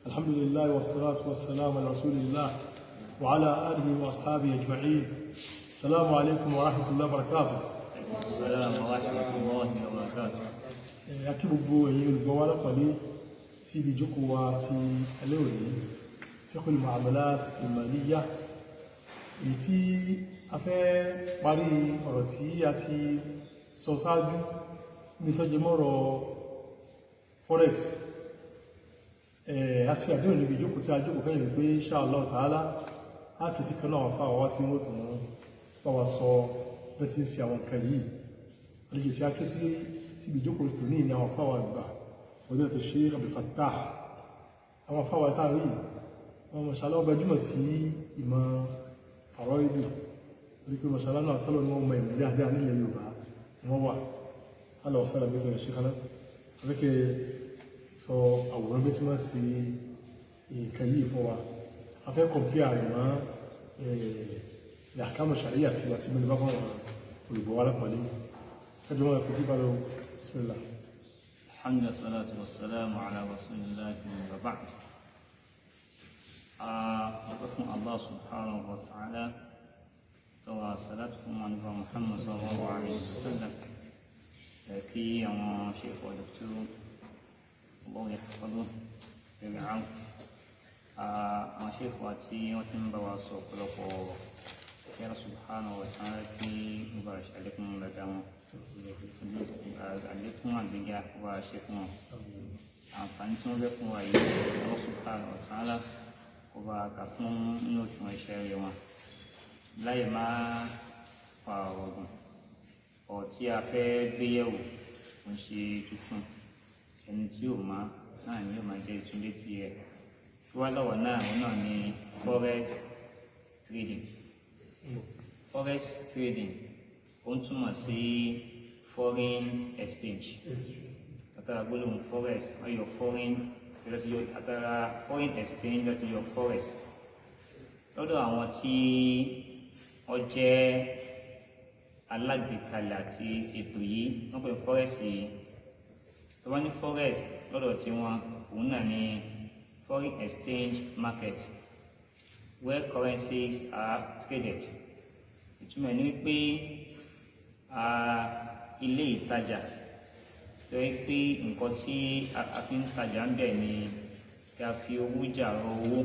الحمد لله والصلاة والسلام على رسول الله وعلى آله وأصحابه أجمعين. السلام عليكم ورحمة الله وبركاته. السلام ورحمة الله وبركاته. A kí gbogbo ẹ̀yin olùgbọ́ wa lápàdé sí ibi ìjókòó wa ti alẹ́ òní, fiqhul muamalat al-maliyya, èyí tí a fẹ́ parí ọ̀rọ̀ tí a ti sọ ṣáájú ní tó jẹ mọ́rọ̀ forex. A sì àdéhùn níbi ìjókòó tí a jókòó kẹ́yìn pé insha Allah ta'ala á kìí sí kan náà àwọn afáwà tí wọ́n tún bá wa sọ bẹ́ tí ń ṣe àwọn nǹkan yìí. Àlejò tí a ké sí síbi ìjókòó tó ní àwọn afáwà àgbà, Fadilatu Sheikh Abdul Fattah. Àwọn afáwà táàrí wọn, mashallah, gbajúmọ̀ sí ìmọ̀ fàrọ́ìdù, torí pé mashallah náà sọ́lọ́ ní wọ́n mọ ìmọ̀ dáadáa nílẹ̀ Yorùbá wọ́n wà. Hálà ọ̀sára bí wọ́n ṣe kaná afẹ́kẹ́ sọ àwòrán bí tí wọ́n ṣe nǹkan yìí fún wa. Afẹ́ compare rẹ̀ mọ́ ìyàkámọ̀ ṣàríyà àti mẹ́rin bá fún àwọn olùgbọ́ wa lápàlẹ́ kájọ wọn fi tí bá lọ. Bismillah. الحمد لله والصلاة والسلام على رسول الله وبعد. Ọpẹ́ fún Allah subhanahu wa ta'ala, tọwà salatu fún ànábì Muhammad sallallahu alayhi wa sallam, kí àwọn sheikh wa doctor, Allah yahfazu jami'an. Àwọn sheikh wa tí wọ́n ti ń bá wa sọ ọ̀pọ̀lọpọ̀ ọ̀rọ̀, kí Allah subhanahu wa ta'ala kí ó bá ṣe àlékún dáadáa wọn, àlékún àgbéga ó bá ṣe fún wọn. Àǹfààní tí wọ́n fẹ́ fún wa yìí, Allah subhanahu wa ta'ala kó bá kà fún inú òṣùwọ̀n iṣẹ́ rẹ̀ wọn. Láì má fa ọ̀rọ̀ gùn, ọ̀rọ̀ tí a fẹ́ gbé yẹ̀wò kò ń ṣe tuntun. Ẹni tí ò mọ̀ náà ni yóò máa jẹ́ ìtún létí rẹ̀. Kí wá lọ́wọ́ náà, òun náà ni forex trading. Forex trading, ó ń túmọ̀ sí foreign exchange. Látara gbólóhùn forex, wọ́n yọ foreign láti yọ, látara foreign exchange láti yọ forex. Lọ́dọ̀ àwọn tí wọ́n jẹ́ alágbèékalẹ̀ àti ètò yìí, wọ́n pè forex yìí, tó bá ní forex lọ́dọ̀ tí wọ́n, òun náà ní foreign exchange market where currencies are traded. Ìtumọ̀ ẹ̀ ní wípé ilé ìtajà tó yẹ pé nǹkan tí a fi ń tajà ń bẹ̀ ni kí a fi owó jàrọ̀ owó,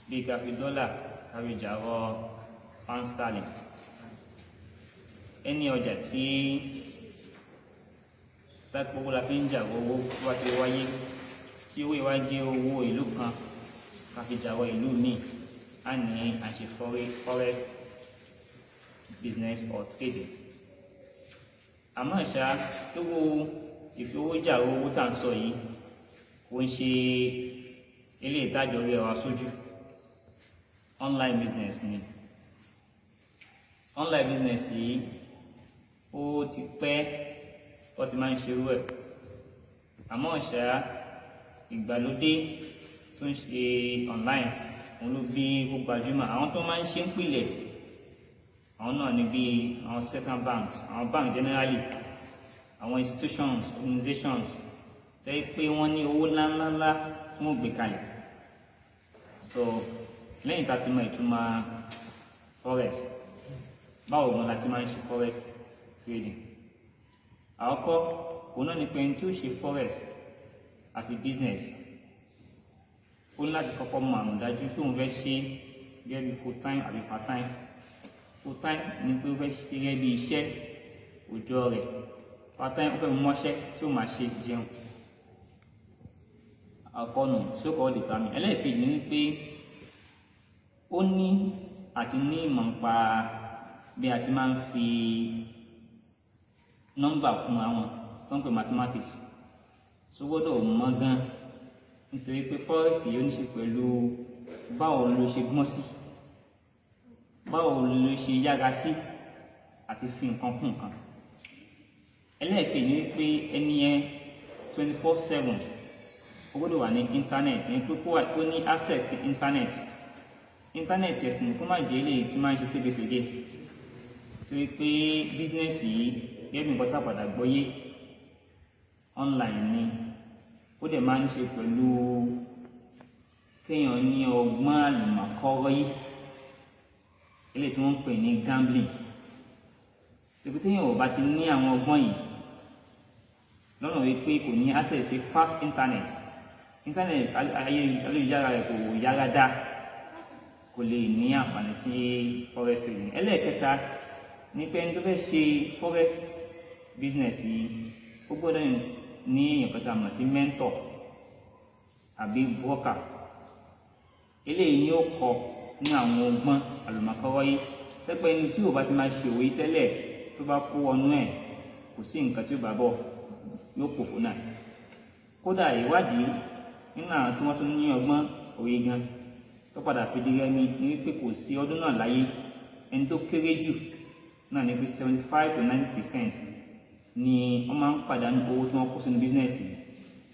bí ká fi dọ́là ká fi jàrọ̀ pound sterling. Ẹni ọjà tí lápò la fi ń jàrọ̀ owó, tó bá ti wáyé tí owó yìí wá jẹ́ owó ìlú kan ká fi jàrọ̀ ìlú míì, á ní à ń ṣe forex business or trading. Àmọ́ ṣá, lówó ìfowójàrọ̀ owó tá à ń sọ yìí, kò ń ṣe ilé ìtajà orí ẹwà sójú. Online business ni. Online business yìí, ó ti pẹ́ tó ti máa ń ṣerú ẹ̀. Àmọ́ ṣá, ìgbàlódé tó ń ṣe online, òun ló bí ó gbajúmọ̀. Àwọn tó máa ń ṣe ń pìlẹ̀, àwọn náà ni bíi àwọn central banks, àwọn bank generally, àwọn institutions, organizations tó yẹ pé wọ́n ní owó ńláńláńlá tí wọ́n gbé kalẹ̀. So lẹ́yìn tá a ti mọ ìtumọ̀ forex, báwo gan la ti máa ń ṣe forex trading? Àkọ́kọ́, òun náà ni pé ẹni tí ó ṣe forex as a business, ó ní láti kọ́kọ́ mọ àmọ̀dájú tí òun fẹ́ ṣe gẹ́gẹ́ bí full time àbí part time. Full time ni pé ó fẹ́ ṣe gẹ́gẹ́ bí iṣẹ́ òòjọ́ rẹ̀. Part time, ó fẹ́ mọ́ṣẹ́ tí ó máa ṣe jẹun. Àkọ́nù tí ó kọ́ determine. Ẹlẹ́ẹ̀kejì ni pé ó ní àti ní ìmọ̀ nípa bí a ti máa ń fi nọ́mbà kún àwọn tó ń pè mathematics tó gbọ́dọ̀ mọ̀ gan, nítorí pé forex yìí ó ní ṣe pẹ̀lú báwo ló ṣe gbọ́n sí, báwo ló ṣe yára sí àti fi nǹkan kún nǹkan. Ẹlẹ́ẹ̀kejì ni pé ẹni yẹn, 24/7, ó gbọ́dọ̀ wà ní internet, ní pé kó ní access sí internet. Internet ẹ̀sìn kó má jẹ́ eléyìí tí máa ń ṣe ségesège, torí pé business yìí, gẹ́gẹ́ bí nǹkan tá a padà gbọ́yé, online ni. Ó dẹ̀ máa ń ṣe pẹ̀lú kéèyàn ní ọgbọ́n àlùmọ̀kọ́rọ́ yìí, eléyìí tí wọ́n ń pè ní gambling. Ibi téèyàn ò bá ti ní àwọn ọgbọ́n yìí lọ́nà wípé kò ní access sí fast internet, ayélujára rẹ̀ kò yára dá, kò lè ní àǹfààní sí forex trading. Ẹlẹ́ẹ̀kẹta ní pé ẹni tó fẹ́ ṣe forex business yìí, ó gbọ́dọ̀ ní èèyàn kan tá a mọ̀ sí mentor àbí broker. Eléyìí ni ó kọ ní àwọn ọgbọ́n àlùmọ̀kọ́rọ́ yìí pẹ́pẹ́. Ẹni tí ò bá ti máa ṣe òwe tẹ́lẹ̀, tó bá kó wọnú ẹ̀, kò sí nǹkan tí ó bá bọ̀, yóò pòfo náà. Kódà, ìwádìí nínú àwọn tí wọ́n tún ní ọgbọ́n òye gan tó padà fi di rẹmi ní wípé kò sí ọdún náà láyé, ẹni tó kéré jù náà ní pé 75 to 90% ni wọ́n máa ń pàdánù owó tí wọ́n kó sínú business yìí.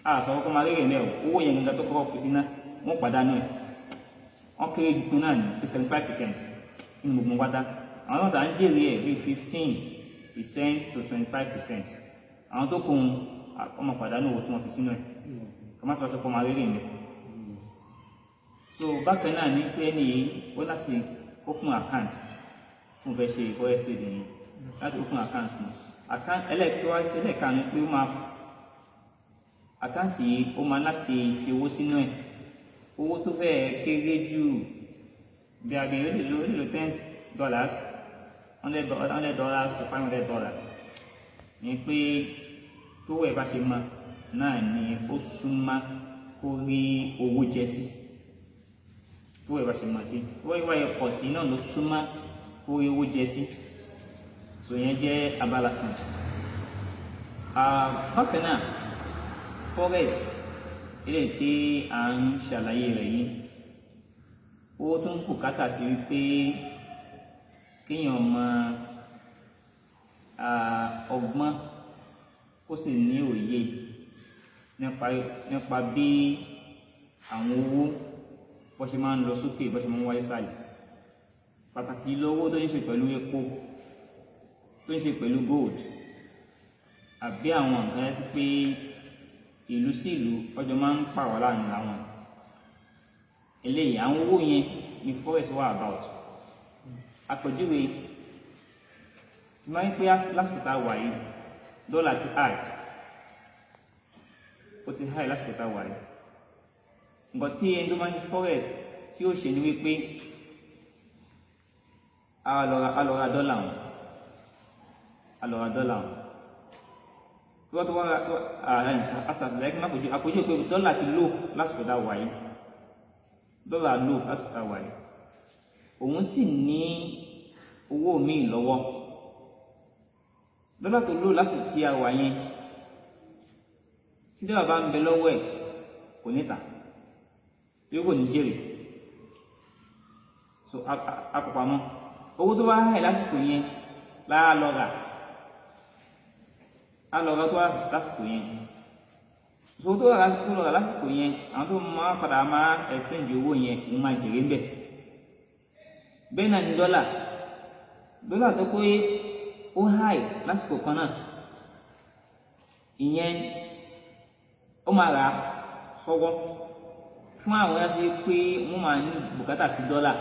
A sọ kọ́kọ́ máa rérè mẹ́ o, owó yẹn gangan tó kọ́kọ́ fi sí náà, wọ́n pàdánù ẹ̀. Wọ́n kéré jù náà ní pé 75% nínú gbogbo pátá. Àwọn náà tà ń jèrè ẹ̀ bíi 15% to 25%. Àwọn tó kù, wọ́n máa pàdánù owó tí wọ́n fi sínú ẹ̀, kọ́ má tó sọ pé wọ́n máa rérè mẹ́. So bákan náà ní pé ẹni yìí ó láti open account fún fẹ́ ṣe forex trading yìí, láti open account fún account. Ẹlẹ́ẹ̀karùn pé ó máa account yìí, ó máa láti fi owó sínú ẹ̀, owó tó fẹ́ kéré jù bí a bí ó lè lo $10, $100 to $500. Ní pé tó ẹ̀ bá ṣe mọ náà ni ó súnmọ́ kó rí owó jẹ sí. Tó ẹ̀ bá ṣe mọ̀ sí, owó ìwà ẹ̀ pọ̀ sí náà ló súnmọ́ kó rí owó jẹ sí. So yẹn jẹ́ abala kan. Bákan náà, forex eléyìí tí à ń ṣàlàyé rẹ̀ yìí, ó tún bùkátà sí wípé kéèyàn mọ ọgbọ́n, kó sì ní òye nípa bí àwọn owó bó ṣe máa ń lọ sókè, bó ṣe máa ń wáyé sàlẹ̀, pàtàkì lọ́wọ́ tó ní ṣe pẹ̀lú epo, tó ní ṣe pẹ̀lú gold, àbí àwọn nǹkan ẹ pé ìlú sí ìlú ọjọ́ máa ń pààrọ̀ láàrin àwọn eléyìí. Àwọn owó yẹn ni forex wà about. Àpèjúwe tí máa ń pé lásìkò tá a wà yìí, dọ́là ti high, ó ti high lásìkò tá a wà yìí. Nǹkan tí ẹni tó máa ń ṣe forex tí ó ṣe ni wípé a lọ ra dọ́là wọn, a lọ ra dọ́là wọn tó bá tó wá asàtìlẹ́yìn kí n má pèjú àpèjú pé dọ́là ti low lásìkò tá a wà yìí, dọ́là low lásìkò tá a wà yìí. Òun sì ní owó míì lọ́wọ́. Dọ́là tó low lásìkò tí a wà yẹn, tí dọ́là bá ń bẹ lọ́wọ́ ẹ̀, kò ní tà, yóò kò ní jèrè. So akọ̀pamọ́ owó tó bá high lásìkò yẹn láà lọ rà, á lọ rà tó wá lásìkò yẹn. So tó rà, tó lọ rà lásìkò yẹn, àwọn tó máa padà máa exchange owó yẹn, òun máa jèrè ńbẹ̀. Bẹ́ẹ̀ náà ni dọ́là. Dọ́là tó pé ó high lásìkò kan náà, ìyẹn ó máa rà á sọ́wọ́ fún àwọn ẹ̀sìn pé wọ́n máa ní bùkátà sí dọ́là,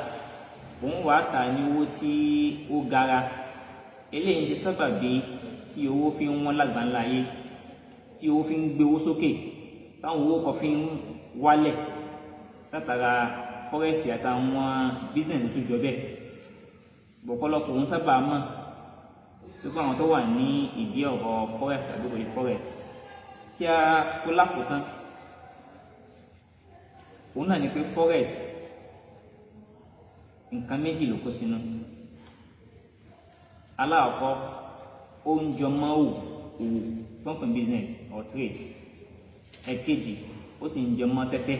òun wàá tà ní owó tí ó gara. Eléyìí ń ṣe sábàbí tí owó fi ń wọ́n lágbàńlá ayé, tí owó fi ń gbé owó sókè, táwọn owó kan fi ń wálẹ̀ látara forex àtàwọn business tó jọ bẹ́ẹ̀. Bọ̀pọ̀lọpọ̀ òun sábà mọ̀ pípọ̀ àwọn tó wà ní ìdí ọ̀rọ̀ forex àgbègbè forex. Kí a kó lákòótán, òun náà ni pé forex, nǹkan méjì ló kó sínú. Aláàkọ́, ó ń jọ mọ́ òwò, òwò tó ń pè business or trade. Ẹ̀kejì, ó sì ń jọ mọ́ tẹ́tẹ́.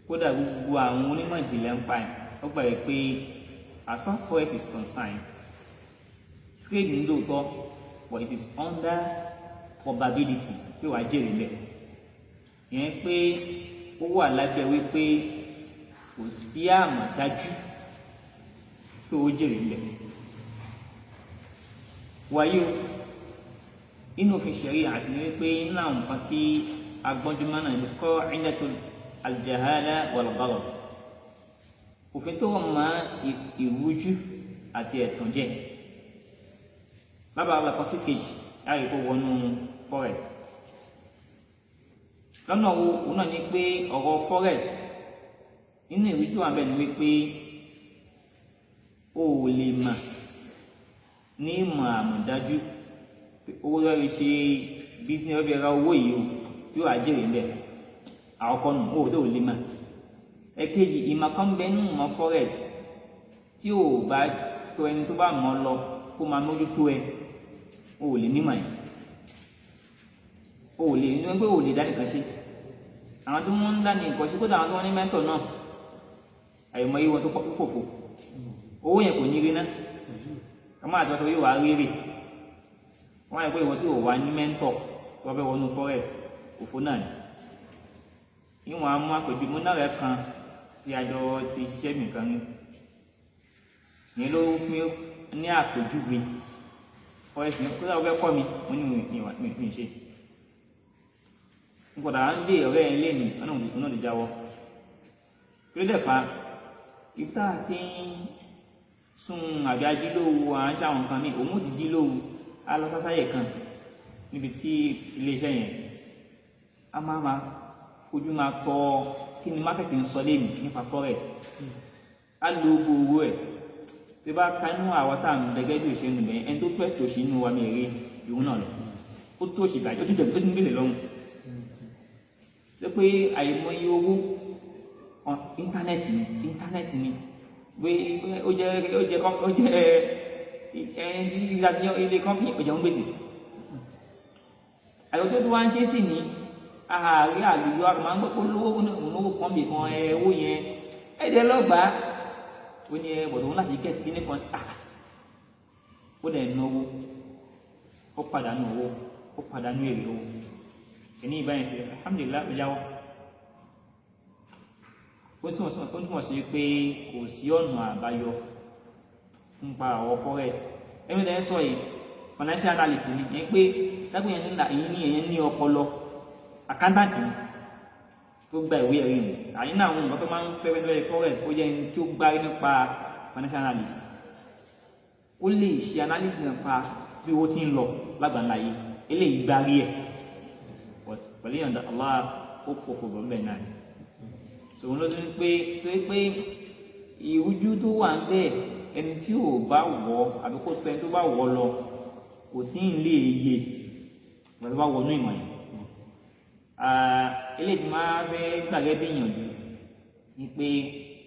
Kódà, gbogbo àwọn onímọ̀ ìjìnlẹ̀ ń pa ẹ̀, ó gbà pé as far as forex is concerned, trade ní lóòótọ́, but it is under probability pé wàá jèrè lẹ̀. Ìyẹn pé ó wà lábẹ́ wípé kò sí àmọ̀dájú pé ó jèrè lẹ̀. Wàyí o, Inú òfin ṣẹ̀rí àti ní wípé nínú àwọn nǹkan tí agbọ́njúmọ́ náà ní qa'idatul al-jahala wal-gharar, òfin tó wọ́n mọ ìrújú àti ẹ̀tànjẹ lábàá kan sí kejì láàyè kó wọnú forex. Lọ́nà wo? Òun náà ní pé ọ̀rọ̀ forex nínú ìrújú wà bẹ́ẹ̀ ni wípé o ò lè mà ní ìmọ̀ àmọ̀dájú pé owó lọ́ọ́ ṣe business ọ̀bẹ ra owó yìí o yóò wá jèrè ńbẹ. Àkọ́kọ́ nù, o ò lè mà. Ẹ̀kejì, ìmọ̀ kan bẹ nínú ìmọ̀ forex tí o bá tó ẹni tó bá mọ̀ lọ kó máa mójútó ẹ, o ò lè nímọ̀ yìí, o ò lè ní pé o ò lè dá nìkan ṣe. Àwọn tó ń dá nìkan ṣe, kódà àwọn tó wọ́n ní mentor náà, àìmọ̀ iye wọn tó pọ̀ fò owó yẹn kò ní rí ná. Kàmá àti wọn sọ yóò wá rírì wọn yẹ pé ìwọ tí ò wá ní mentor tó wọ́n fẹ́ wọnú forex, òfò náà ni. Ìwọ̀n amú àpèjú múná rẹ̀ kan tí àjọ ti ṣiṣẹ́ nìkan ní ìyẹn ló fún ní àpèjúwe forex ní kó sábà fẹ́ kọ́ mi. Mo ní mi ṣe n kò dà ń lé ọ̀rẹ́ ẹ̀ lé ní ọ̀nà òun náà lè jáwọ́. Kí ló dẹ̀ fa ibi tá a ti ń sún àbí ajílówu, à ń ṣe àwọn nǹkan míì, òun ò ti jí lówu, á lọ sásáyè kan níbi tí iléeṣẹ́ yẹn a máa fojú máa tọ kí ni market ń sọ lẹ́nu nípa forex. Á lo owó ẹ̀ tí bá ka inú àwọn tá à ń bẹ gẹ́gẹ́ bí òṣèlú bẹ́ẹ̀, ẹni tó fẹ́ tòṣì inú wa mi rí ju òun náà lọ. Ó tòṣì bàjẹ́, ó tún jẹ, ó tún gbèsè lọ́rùn ṣé pé àìmọye owó íńtánẹ́ẹ̀tì ni, íńtánẹ́ẹ̀tì ni pé ó jẹ́ ẹni tí ilé company ó jẹun gbèsè. Àyọ̀ tó wá ń ṣe sí ní ààrẹ àlùyọ, àrùn máa ń gbọ́ pé olówó olówó kan bì kan ẹ owó yẹn ẹ̀ẹ́dẹ́ lọ́gbàá. Ó ní ẹ bọ̀dọ̀ wọn láti get kíní kan, ó dẹ̀ náwó, ó pàdánù owó, ó pàdánù èrè owó. Ẹni ìbáyìí sí, alhamdulillah, ó jáwọ́. Ó túmọ̀ sí pé kò sí ọ̀nà àbáyọ nípa àwọn forex. Ẹni tẹ́ ń sọ yìí, financial analyst ni ìyẹn, pé lágbèyàn nílà èyí ní èyàn ní ọpọlọ accountant ni tó gba ìwé ẹ̀rí mu. Àyín náà, àwọn nǹkan tó máa ń fẹ́ lórí forex, ó jẹ́ ẹni tó gbárí nípa financial analyst, ó lè ṣe analysis nípa bí owó ti ń lọ lágbàńlá yìí. Eléyìí gbárí ẹ̀, but pẹ̀lú ìyọ̀ǹda Allah, ó pọ̀ fò bọ̀ ńbẹ̀ náà. So òun ló tún pé torí pé ìrújú tó wà ń bẹ̀, ẹni tí ò bá wọ̀ àbí kó tó ẹni tó bá wọ̀ lọ kò tí ì lè yé ìgbà tó bá wọnú ìmọ̀ yẹn. Eléyìí tí máa fẹ́ gbàgẹ́ bí ìyànjú ni pé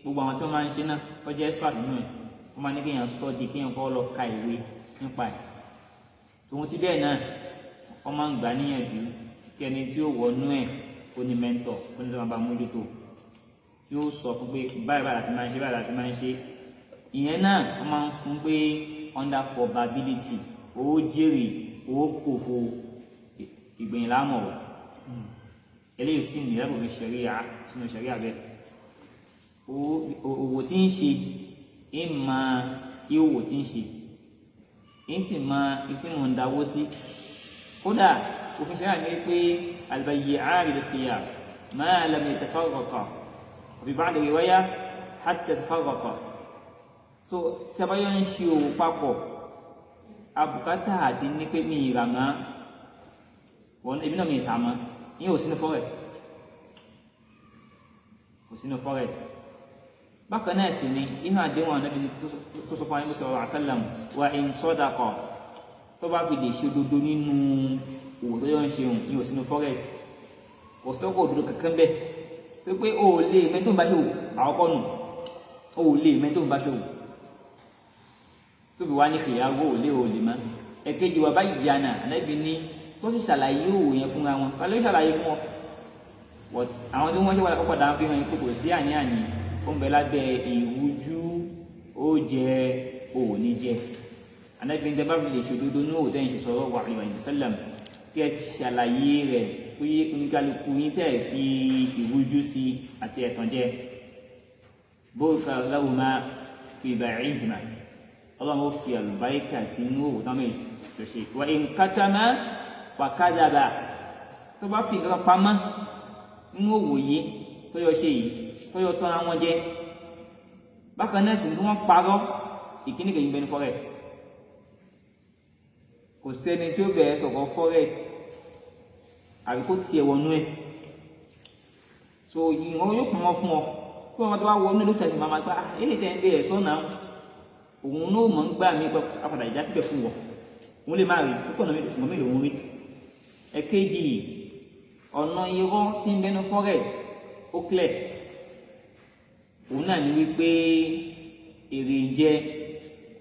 gbogbo àwọn tí wọ́n máa ń ṣe náà, tó jẹ́ expert nínú ẹ̀, wọ́n máa ní kéèyàn study, kéèyàn kọ́ lọ ka ìwé nípa ẹ̀. Tòun ti bẹ́ẹ̀ náà, wọ́n máa ń gbà níyànjú kí ẹni tí ó wọnú ẹ̀ kó ní mentor, kó ní tó máa bá mójútó, tí ó sọ fún pé báyìí báyìí láti máa ń ṣe, báyìí láti máa ń ṣe. Ìyẹn náà, wọ́n máa ń fún pé under probability, ó jèrè, ó pòfo, ìgbẹ̀yìn láàmọ̀ o. Eléyìí sì ní lábòfin ṣẹ̀ríà, sínú ṣẹ̀ríà bẹ́ẹ̀. Òwò tí ń ṣe ń mọ ìwò tí ń ṣe, ń sì mọ ibi tí mò ń dáwó sí. Kódà òfin ṣẹ̀ríà ní pé al-bayyi'ani bil-khiyar ma lam yatafarraqa, wa fi ba'd riwaya hatta yatafarraqa. So tí a bá yọ ń ṣe òwò papọ̀, abùkátà àti ní pé mi ìrà mọ́ wọn, èmi náà mi ìta mọ́, ìyẹn ò sínú forex, kò sínú forex. Bákan náà sì ni inú àdéhùn Ànábì tó sọ fún ayé sọ̀rọ̀ àṣàlám wa in sadaqa, tó bá fi lè ṣe òdodo nínú òwò tó yọ ń ṣeun, ìyẹn ò sínú forex. Kò sọ́kò òdodo kankan bẹ́ẹ̀ tó pé o ò lè mẹ́tò ń bá ṣòwò. Àkọ́kọ́ nù, o ò lè mẹ́tò ń bá ṣòwò tó fi wá ní ìyàwó ò lè ò lè mọ́. Ẹ̀kejì, wà báyìí yànnà Ànábì ní tó sì ṣàlàyé òwò yẹn fúnra wọn. Ta ló ṣàlàyé fún wọn? But àwọn tí wọ́n ṣe wà padà ń fi hàn pé kò sí àní-àní, ó ń bẹ lábẹ́ ìrújú, ó jẹ òwò ní jẹ. Ànábì ní tẹ́ bá fi lè ṣòdodo ní òwò tẹ́yìn ṣe sọ̀rọ̀ wà alaihi wasallam, kí ẹ ṣàlàyé rẹ̀ kó yé oníkálukú yín, tẹ́ ẹ fi ìrújú sí àti ẹ̀tàn jẹ, burika lahuma fi bai'ihima, Ọlọ́run ó fi àlùbáríkà sínú òwò táwọn méjì lọ ṣe. Wa in katama Wa kadhaba, tó bá fi nǹkan pamọ́ nínú òwò yìí tó yọ ṣe yìí, tó yọ tán àwọn jẹ. Bákan náà sì ni wọ́n parọ́. Ìkíní kejì bẹni forex, kò sẹ́ni tí ó bẹ̀rẹ̀ sọ̀rọ̀ forex àbí kó tiẹ̀ wọnú ẹ̀. So ìwọ̀n yóò pamọ́ fún ọ kí wọ́n tó wá wọnú ló ṣàṣì máa gbá eléyìí tẹ̀ ń bẹ̀rẹ̀ sọ́nà òun náà mọ̀ ń gbà mí padà ìjà síbẹ̀ fún wọn, òun lè má rí púpọ̀ náà mọ̀ mí lòun rí. Ẹ̀kejì, ọ̀nà irọ́ tí ń bẹnu forex ó clear. Òun náà ní wípé èrè ń jẹ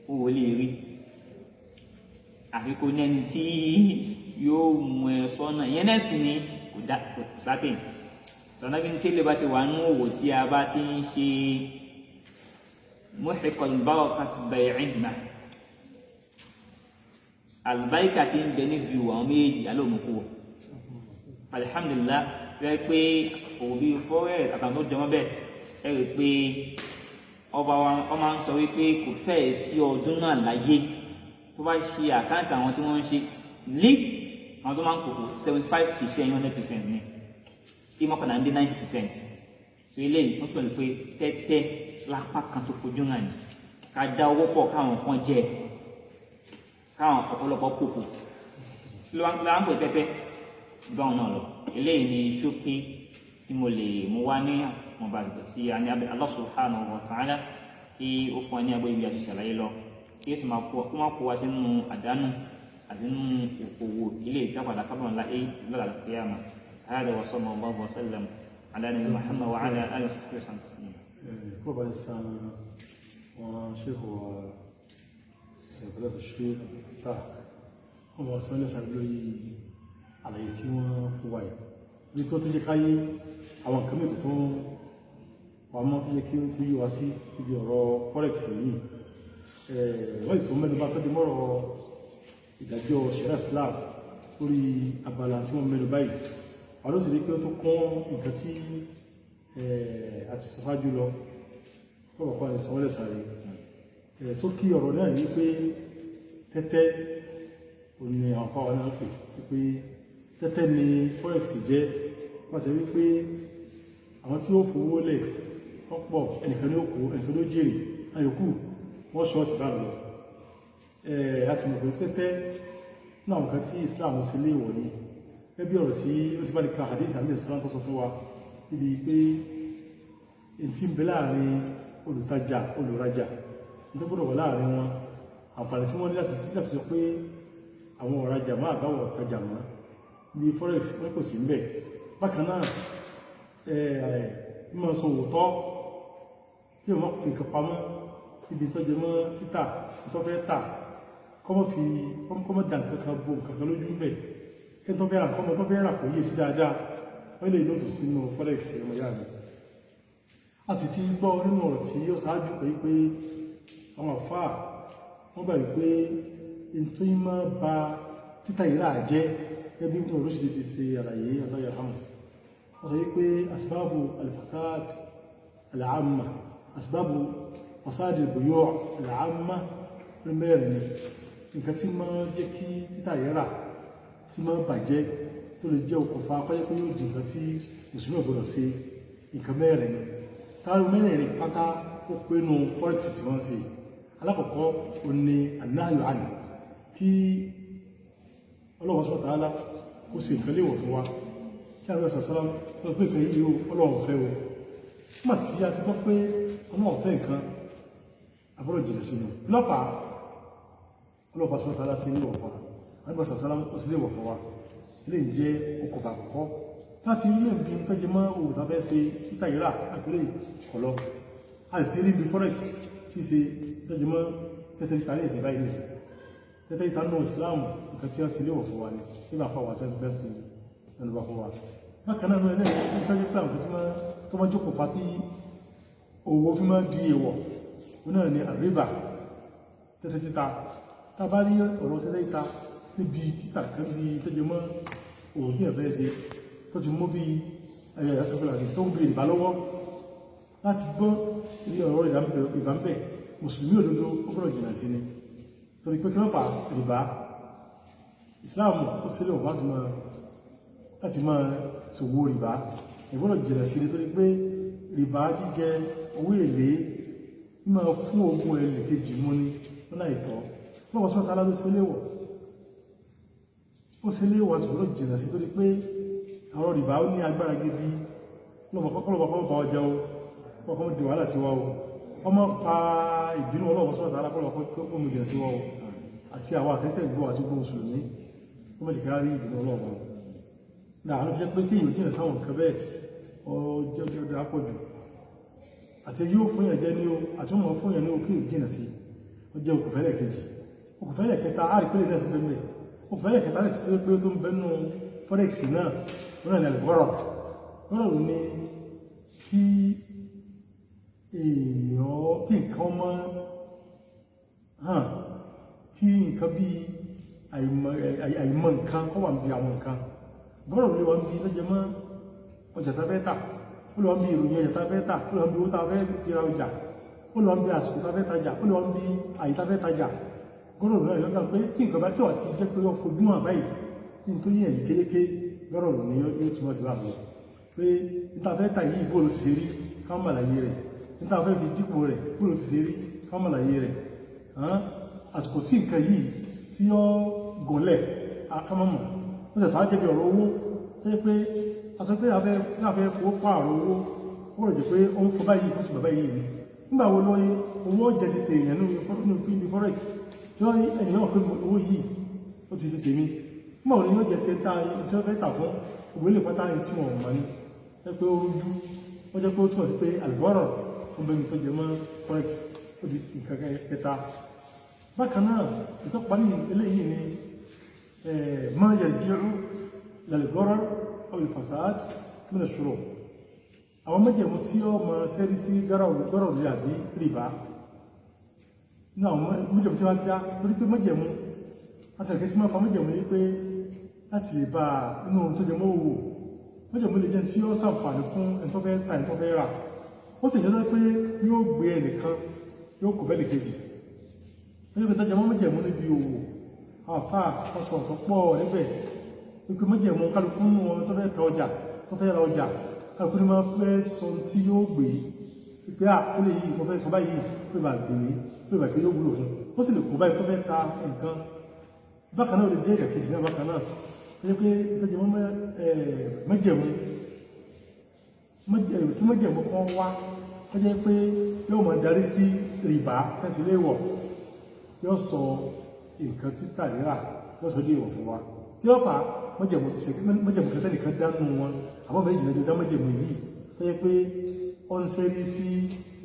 o ò lè rí àfi kò ní ẹni tí yóò mú ẹ sọ́nà. Ìyẹn náà sì ni kò dá kò sátìn sọ̀nà bí tí ilé bá ti wà nínú òwò tí a bá ti ń ṣe muhiqal barakati bay'ihima, àlùbáríkà ti ń bẹ níbi ìwà àwọn méjèèjì alóòmùkú wọ̀. Alhamdulillah, rẹ pé òbí forex àtàwọn tó jọmọ́ bẹ́ẹ̀, ẹ rí i pé ọba wa ọ máa ń sọ wípé kò fẹ́ẹ̀ sí ọdún náà láyé tó bá ṣe account àwọn tí wọ́n ń ṣe least, àwọn tó máa ń kó fún 75%, 100% ní kí mọ́kànlá ń dé 90%. So eléyìí wọ́n tún lè pé tẹ́tẹ́ lápá kan tó fojú hàn ní ká dá owó pọ̀ káwọn kan jẹ, káwọn ọ̀pọ̀lọpọ̀ kò fò kí ló wá ń pè tẹ́tẹ́ báwọn náà lọ. Eléyìí ni ṣókí tí mo lè mú wá ní ọba àgbà tí a ní abẹ Allah subhanahu wa ta'ala kí ó fún wa ní agbó ibi àti ṣàlàyé lọ, kí ó sì máa kó má kó wa sínú àdánù àti nínú òwò ilé tí a padà kábọ̀ ńlá ẹ lọ́la al-qiyamah. Hada wa sallallahu wa sallam ala nabiyyina Muhammad wa ala alihi wa sahbihi wa sallam. Kó bá ti san wọn ṣèkò ìpínlẹ̀ ṣe ta wọn bá san lẹ́sàn lórí àlàyé tí wọ́n fún wa yìí ní kí ó tó jẹ́ káyé àwọn nǹkan mìíràn tó ń pamọ́ tó jẹ́ kí ó tún yí wa sí ibi ọ̀rọ̀ forex yìí. Wọ́n sì tún mẹ́nu bá tọ́jú mọ́rọ̀ ìdájọ́ ṣẹ̀ríà Islam lórí abala tí wọ́n mẹ́nu báyìí. Àwọn ó sì rí pé ó tó kún nǹkan tí a ti sọ ṣáájú lọ kọ́bọ̀ kọ́ àti sanwó lẹ́sàn rẹ̀. Sókè ọ̀rọ̀ náà ní pé tẹ́tẹ́ ò ní àwọn afáwọn náà pè pé tẹ́tẹ́ ni forex jẹ́. Wọ́n sọ wípé àwọn tí ó fowó lẹ̀ ọ̀pọ̀, ẹnìkan ní ó kó, ẹnìkan ló jèrè, àyòkù wọ́n ṣọ́ọ̀tì bá lọ. A sì mọ̀ pé tẹ́tẹ́ náà nǹkan tí Islam ṣe léèwọ̀ ni, gẹ́gẹ́ bí ọ̀rọ̀ tí ó ti bá ní ka hadith àmì ìsìlám tó sọ fún wa níbi pé èyí tí ń bẹ láàrin olùtajà olùrajà ní tó gbọ́dọ̀ wà láàrin wọn, àǹfààní tí wọ́n ní láti sọ pé àwọn ọ̀rajà máa báwọ̀ ọ̀tajà mọ́ ní forex wọ́n kò sí ń bẹ̀. Bákan náà, mímọ̀ sọ òótọ́, kí o má fi nǹkan pamọ́ níbi tó jẹ mọ́ títà tó fẹ́ tà, kọ́mọ́ fi kọ́mọ́ dà nǹkan kan bo nǹkan kan lójú ń bẹ̀, kí n tó fẹ́ rà kọ́mọ́ tó fẹ́ rà kò yé sí dáadáa. Wọ́n lè lóòtù sínú forex ọmọ yára mi. A sì ti gbọ́ nínú ọ̀rọ̀ tí ó ṣáájú pé àwọn àfáà wọ́n gbà wípé nítorí máa ba títà yìí rà jẹ́, gẹ́gẹ́ bí Ibn Rushd ti ṣe àlàyé aláyàhámù, wọ́n sọ wípé asbábù alfasad al'amma, asbábù fasad al-buyu' al'amma ní mẹ́rin ni. Nǹkan tí máa jẹ́ kí títà yìí rà tí máa bàjẹ́, tó lè jẹ́ okùnfà kọ́jẹ́ pé yóò di nǹkan tí mùsùlùmí ò gbọdọ̀ ṣe, nǹkan mẹ́rin ni. Táwọn mẹ́rin pátá ó pé nu forex tí wọ́n ń ṣe. Alákọ̀ọ́kọ́ ó ní anáyọ̀ àná kí Ọlọ́run sọ̀tà á ó sì nǹkan léèwọ̀ fún wa, kí àwọn ọ̀sán sọ́lá sọ pé nǹkan yìí ó Ọlọ́run fẹ́ o. Nígbà tí a ti gbọ́ pé Ọlọ́run fẹ́ nǹkan, àbúrò jìnà sínú lọ́fà. Ọlọ́run sọ̀tà á sí léèwọ̀ fún wa, àwọn ọ̀sán sọ́lá ó sì léèwọ̀ fún wa. Ilé ń jẹ́ okùnfà àkọ́kọ́ láti rí ẹ̀bí tọ́jú mọ́ òwò tá fẹ́ ṣe títà ìrà àpẹẹrẹ kọ̀lọ́. A sì rí bí forex tí ṣe tọ́jú mọ́ tẹ́tẹ́ títa ní ìsìn báyìí ní ìsìn tẹ́tẹ́ títa nù Islam, nǹkan tí wọ́n sì léwọ̀ fún wa ni nígbà fún àwọn àtẹ́tẹ́ bẹ́ẹ̀ ti ẹnu bá fún wa. Bákan náà ní ẹni sáré pé àwọn tí wọ́n tó máa jókòó fa tí owó fi máa di èèwọ̀, òun náà ni àríbà, tẹ́tẹ́ títa. Tá a bá rí ọ̀rọ̀ tẹ́tẹ́ títa níbi títà kan bí tọ́jú mọ́ òwò tí ẹ̀ fẹ́ ṣe tó ti mú bí ẹ̀yà ìyàsọ́fẹ́lá tó ń gbé ìbá lọ́wọ́ láti gbọ́ ilé ọ̀rọ̀ ìbá ń bẹ̀, mùsùlùmí òdodo ó gbọ́dọ̀ jìnà sí ni, torí pé kí wọ́n fà rìbá. Islam ó sílẹ̀ ọ̀fà láti máa ṣòwò rìbá. Ìgbọ́dọ̀ jìnà sí nítorí pé rìbá jíjẹ, owó èlé, máa fún ogun ẹlẹ́ kejì mú ní lọ́nà ìtọ́. Lọ́wọ́ sọ́ta ló sí léwọ̀, ó sí léwọ̀, sì gbọ́dọ̀ jìnà sí torí pé àwọn rìbá ó ní agbára gidi. Lọ́wọ́ kọ́ bá ọjà o, kọ́kọ́ di wàhálà sí wa o, wọ́n máa fa ìbínú ọlọ́wọ́ sọ́ta alákọ́lọ́kọ́ tó mú jìnà sí wa o, àti àwọn akẹ́kẹ́ gbọ́ àti gbọ́ mùsùlùmí, wọ́n mọ̀ jẹ́ ká rí ìbínú ọlọ́wọ́ náà. Ló fi jẹ́ pé kéèyàn jìnà sáwọn nǹkan bẹ́ẹ̀, ọjọ́ ọjọ́ àpọ̀jù àti yóò fún yàn jẹ́ ní o, àti wọ́n mọ̀ fún yàn ní o, kéèyàn jìnà sí. Ó jẹ́ okùnfẹ́lẹ̀ kejì. Okùnfẹ́lẹ̀ kẹta, á rí pé lè náà sí bẹ́ẹ̀. Okùnfẹ́lẹ̀ kẹta lè ti tó pé tó ń bẹ́nu forex náà, wọ́n náà ní àlùkọ́rọ̀ lọ́rọ̀ ló ní kí èèyàn kí nǹkan mọ́ hàn, kí nǹkan bí àìmọ̀ nǹkan kọ́ wà ń bí àwọn nǹkan gbọ́dọ̀ lè wọ́n bí tó jẹ mọ́ ọjà tá fẹ́ tà, ó lè wọ́n bí ìròyìn ọjà tá fẹ́ tà, ó lè wọ́n bí owó tá fẹ́ fi ra ọjà, ó lè wọ́n bí àsìkò tá fẹ́ tajà, ó lè wọ́n bí àyè tá fẹ́ tajà. Gbọ́dọ̀ náà lọ́gbà pé kí nǹkan bá tí wà ti jẹ́ pé wọ́n fojú hàn báyìí ní tó yẹn yìí kéléké, gbọ́dọ̀ lò ní yóò túmọ̀ sí báwọn pé níta fẹ́ tà yìí, bó ló ti ṣe rí, ká mọ̀ àlàyé rẹ̀. Níta fẹ́ fi dípò rẹ̀, bó ló ti ṣe rí, ká mọ̀ àlàyé rẹ̀. Àsìkò tí nǹkan yìí tí ó gọ̀lẹ̀ akámọ̀mọ̀, ó sì tàá jẹ́bi ọ̀rọ̀ owó tó yẹ pé a sọ pé a fẹ́ fowó pààrọ̀ owó, ó rẹ̀ jẹ́ pé ó ń fọ báyìí, ó sì bàbá yìí ni. Nígbà wo lóye owó jẹ́ ti tèèyàn nínú ibi forex tí ó ènìyàn pé owó yìí ó ti di tèmi? Nígbà wo ni yóò jẹ́ ti ta tí ó fẹ́ tà fún òwe lè pátá ní tí wọ́n mọ̀ ní ẹ pé ó rújú? Ó jẹ́ pé ó túmọ̀ sí pé àlùbọ́rọ̀ fún bẹ́ẹ̀ tó jẹ mọ́ forex, ó di nǹkan kẹta. Bákan náà, ìtọ́parí eléyìí ni ma yarji'u lal-gharar aw al-fasad min ash-shurut, àwọn májẹ̀mú tí ó mọ sẹ́rí sí gọ́rọ̀ rí àbí rìbá ní àwọn májẹ̀mú tí wọ́n dá, torí pé májẹ̀mú láti ẹ̀kẹ́ tí wọ́n fa májẹ̀mú ní pé láti lè bá inú ohun tó jẹ mọ́ òwò, májẹ̀mú lè jẹ́ tí ó ṣàǹfààní fún ẹni tó fẹ́ ta, ẹni tó fẹ́ rà. Ó sì jẹ́ pé yóò gbé ẹnìkan, yóò kò bẹ́ẹ̀ kejì. Wọ́n yóò tọ́jú májẹ̀mú níbi òwò. Àwọn àfáà wọ́n sọ ọ̀tọ̀ pọ̀ níbẹ̀ wípé májẹ̀mú kálukú nù wọn tó fẹ́ ta ọjà, tó fẹ́ ra ọjà, kálukú ní máa fẹ́ sọ tí yóò gbé wípé à ó lè yí mo fẹ́ sọ báyìí pé bá gbè mí, pé bá kí yóò wúlò fún, ó sì lè kó báyìí tó fẹ́ ta nǹkan. Bákan náà, ó lè jẹ́ ìdàkejì náà. Bákan náà, ó jẹ́ pé ìtọ́jú májẹ̀mú kí májẹ̀mú kan wá, ó jẹ́ pé yóò máa darí sí rìbá tẹ́sí léèwọ̀, yóò sọ nǹkan títà rírà, yóò sọ dé ìwọ̀ fún wa. Kí ló fà á? Májẹ̀mú kẹtẹ́ nìkan dánú wọn, àbọ̀ méjì lọ́jọ́ dá májẹ̀mú yìí tó yẹ pé ó ń sẹ́rí sí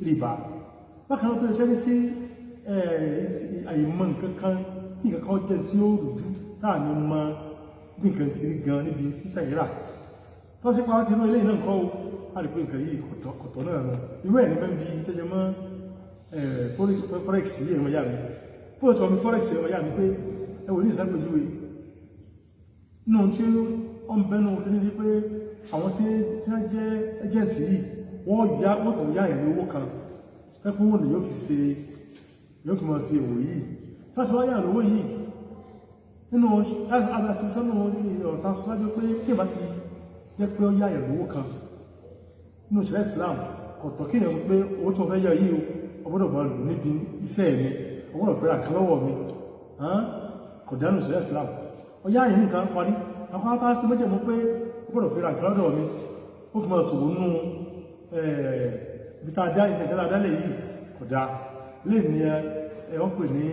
rìbá. Bákan náà, tó lè sẹ́rí sí àìmọ̀ nǹkan kan, kí nǹkan kan jẹ́ tí ó rújú táà ní mọ bí nǹkan ti rí gan níbi títà rírà tó ṣe pa wọ́n ti rú eléyìí náà kọ́ o. A rí pé nǹkan yìí kọ̀tọ̀ náà lọ. Irú ẹ̀ ní bẹ́ẹ̀ bí tó jẹ mọ́ forex yìí, ẹ̀rọ yá mi bó sọ mi forex, ẹ̀rọ yá mi pé ẹ wò ní ìsàpèjúwe nínú tí ó ń bẹnu ní pé àwọn tí wọ́n jẹ́ agent yìí, wọ́n yá, wọ́n tó yá ẹ̀ ní owó kan pẹ́pẹ́ wọn ni yóò fi ṣe, yóò fi máa ṣe òwò yìí. Tí wọ́n ti wá yà lówó yìí nínú àti sọ́nù ọ̀tá sọ́jú pé kí ìbá ti jẹ́ pé ó yá ẹ̀ lówó kan nínú ìṣẹ̀lẹ̀ Islam, ọ̀tọ̀ kí èèyàn sọ pé owó tí wọ́n fẹ́ yá yìí o, ọgbọ́dọ̀ máa lò níbi iṣẹ́ mi, ọgbọ́dọ̀ fẹ́ ra nǹkan lọ́wọ́ mi, kò dánù ìṣẹ̀lẹ̀ Islam. Ọyá yìí nǹkan parí àwọn akọ́kọ́ sí méjèèmú pé ọgbọ́dọ̀ fẹ́ ra nǹkan lọ́dọ̀ mi, ó fi máa ṣòwò nínú ibi tá a dá ìtẹ̀kẹ́ tá a dálẹ̀ yìí, kò dáa. Lè ní ẹ wọ́n pè ní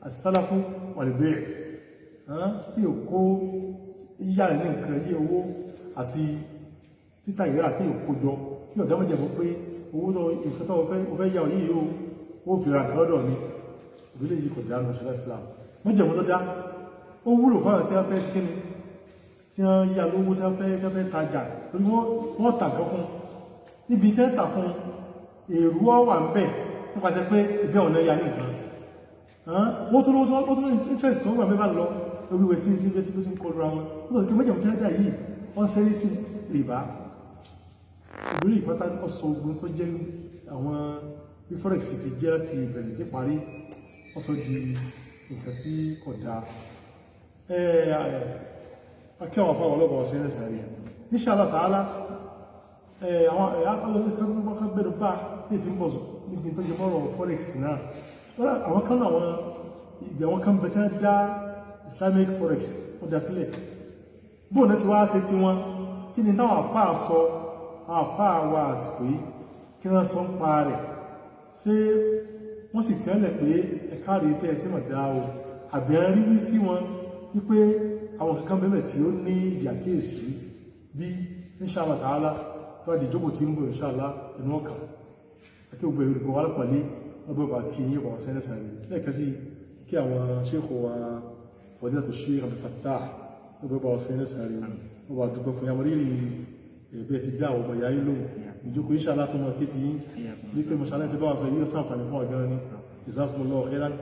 asálàfù wàlìbẹ̀rẹ̀ kí o kó yíyá rẹ̀ ní nǹkan yí owó àti títà ìrírà, kí o kó jọ, kí ọ̀dọ́ mọ̀jẹ̀ mọ́ pé owó tó nǹkan tó fẹ́ yá ọ yìí o, ó fi ra nǹkan lọ́dọ̀ mi. Ìbílẹ̀ yìí kò dáa nù ṣẹlẹ̀ Islam. Mọ̀jẹ̀mú ló dá, ó wúlò fáwọn tí wọ́n fẹ́ sí kíni, tí wọ́n yá lówó, tí wọ́n fẹ́ tajà, torí wọ́n tà nǹkan fún níbi tí wọ́n tà fún, èrú ọ̀wà ń bẹ̀ nípasẹ̀ pé ìbẹ́ ọ̀nà ya ní nǹkan wọ́n tó lówó, wọ́n tó ní interest tó ń gbà mẹ́bà lọ orí ìwé tí ń sí ilé tí ó ti ń kọlu ra wọn. Ó sọ pé mọ̀jẹ̀mú tí wọ́n dà yìí, wọ́n sẹ́rí sí rìbá. Ìlú ìpátá ọ̀sọ̀ ogun tó jẹ́ àwọn bí forex ti jẹ́ láti ìbẹ̀rẹ̀ dé parí, ọ̀sọ̀ di Nǹkan tí kò dáa. Akẹ́wọ̀n fáwọn ọlọ́pàá ọ̀sẹ̀ ẹ̀sẹ̀ rẹ̀, inshallah ta'ala. Àwọn ọlọ́pàá bẹ̀rù bá ní ti ń bọ̀ níbi tó jẹ mọ́rọ̀ forex náà. Àwọn kan náà, àwọn ìgbà àwọn kan bẹ̀tẹ̀ dá Islamic forex, ó dá sílẹ̀. Bóun náà ti wá ṣe tí wọn, kí ni táwọn àfáà sọ? Àwọn àfáà wa àsìkò yìí, kí wọ́n sọ ń pa rẹ̀? Ṣé wọ́n sì fẹ́lẹ̀ pé ẹ̀ka rèé tẹ́ ẹ sí mọ̀ dá o, àbí ẹ rí wí sí wọn wípé àwọn kankan bẹ́ẹ̀ tí ó ní ìjàkíyèsí bí? Inshallah ta'ala, tó àdì ìjókòó tí ń bọ̀, inshallah, ẹnu ọkàn àti ògbẹ̀ olùkọ́ wa pàlẹ́ wọ́n bọ̀ bá kí yín wọ́n sẹ́lẹ̀ sàrẹ̀ lẹ́ẹ̀kan sí kí àwọn ṣéèkù wa, Fadilatu Sheikh Abdul Fattah, wọ́n bọ̀ bá sẹ́lẹ̀ sàrẹ̀, wọ́n bá dúpẹ́ fún yàmọ̀ rírì ẹ̀bẹ́ ti dá àwọn ọmọ ìyá yín lóhùn. Ìjókòó, inshallah, tó mọ̀ kí sí yín ní pé mọ̀ṣálẹ́ ti bá wà fẹ́ yíò sàǹfààní fún ọ̀gán ni. Jazakumullahu khairan.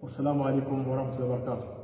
Wassalamu alaikum warahmatullahi wabarakatuh.